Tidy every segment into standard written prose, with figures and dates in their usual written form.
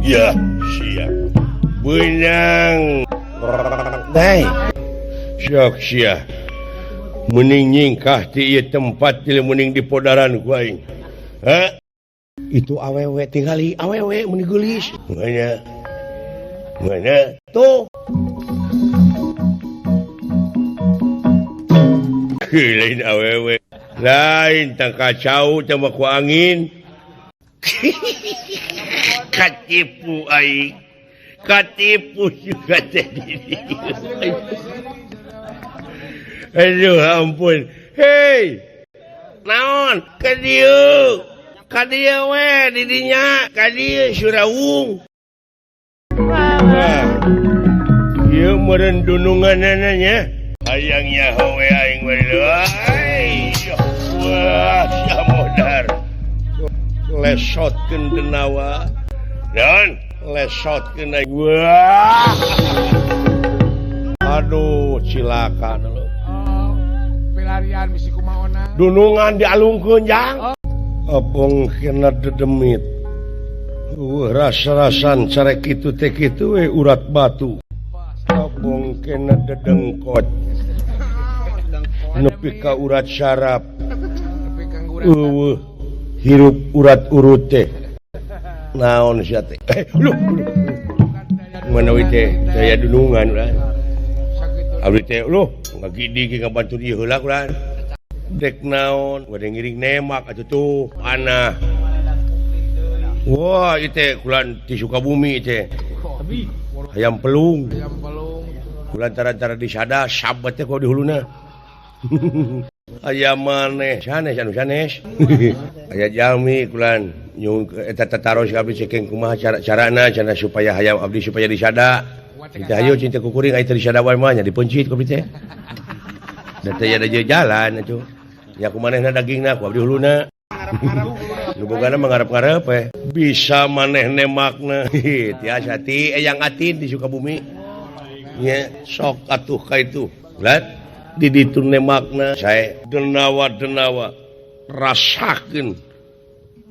Ya, siap. Benang. Dai. Sok sia. Mending nyingkah ti ieu tempat ti mending di podaran ku aing. Ha? Itu awewe tingali awewe meni geulis. Mana? Mana? Tuh. Lain awewe. Lain tang kacau teh mah ku angin. Katipu aing. Katipu juga teh. Aduh ampun. Hei. Naon? Ka dieu. Ka dieu we di dinya. Ka dieu Surawung. Wah. Ieu meureun dununganana nya. Hayang nyaho we aing we. Wah, samodar. Lesotkeun denawa. Dan lesotkeun aing. Wah. Aduh, cilaka lu. Pilarian bisi kumaona. Dunungan dialungkeun jang. Abong kena dedemit. Rasa-rasan carek kitu teh kitu we urat batu. Abong kena dedengkot. Nepi ka urat syaraf. Eueuh hirup urat urut teh. Naon sia teh? Lu. Mana we teh? Daya dunungan urang. Abdi teh lu ngagidi ge ngabantu ieu heula urang. Dek naon? Bade ngiring nemak atuh tuh panah. Wah, ieu teh kulan ti Sukabumi teh. Hayam pelung. Kulan cara-cara disada sabat teh ku di huluna. Aya maneh sanes anu sanes. Aya jalmi kulan nyung eta tataros ka abdi cekeng kumaha cara-carana cenah supaya hayam abdi supaya disada. Cinta hayo cinta kukuring aya teu disada wae mah nya dipencit ku abdi teh. Da teh aya jalan atuh. Nya ku manehna dagingna ku abdi huluna. Nu bogana mah ngarep-ngarep we. Bisa maneh nemakna. Tiasa ti eyang atin di Sukabumi. Nya sok atuh ka itu. Ulat di ditu nemakna sae denawa-denawa rasakeun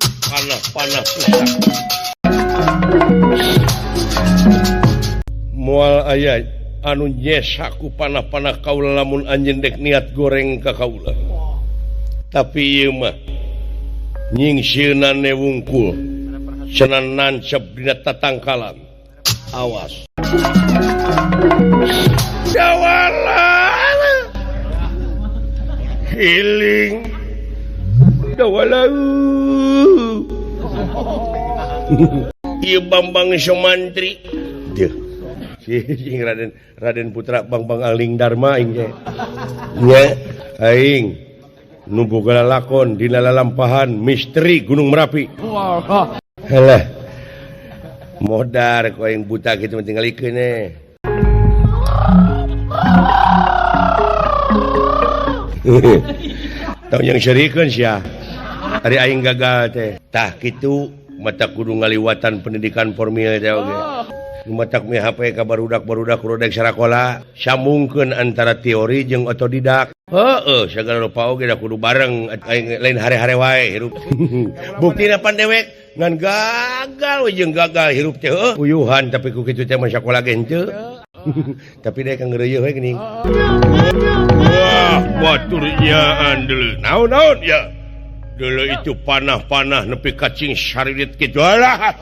panah-panah pusat. Moal aya anu nyesa ku panah-panah kaula lamun anjeun dek niat goreng ka kaula. Tapi ieu mah nyingsieunan wungkul cenah nancep dina tatangkalan. Awas. Dawala healing dawala. Ieu Bambang Somantri. Deuh. Si Raden Raden Putra Bambang Aling Darma aing teh. Nya aing nu boga lalakon dina lalampahan misteri Gunung Merapi. Halah. Modar ku aing buta kitu mah tingalikeun eh. Tong yang serikeun sia. Ari aing gagal teh. Tah kitu mata kudu ngaliwatan pendidikan formil teh oge. Matak mi HP ka barudak-barudak rodek sarakola sambungkeun antara teori jeung otodidak. Heeh, sagala rupa oge da kudu bareng aing lain hare-hare wae hirup. Buktina pan dewek ngan gagal we jeung gagal hirup teh heuh. Uyuhan tapi ku kitu teh mah sakola ge henteu. Tapi dek ngeureuyeun we geuning. Wah, batur nyaan deuleu. Naon-naon ya? Deuleu itu panah-panah nepi ka cing saririt kitu. Alah.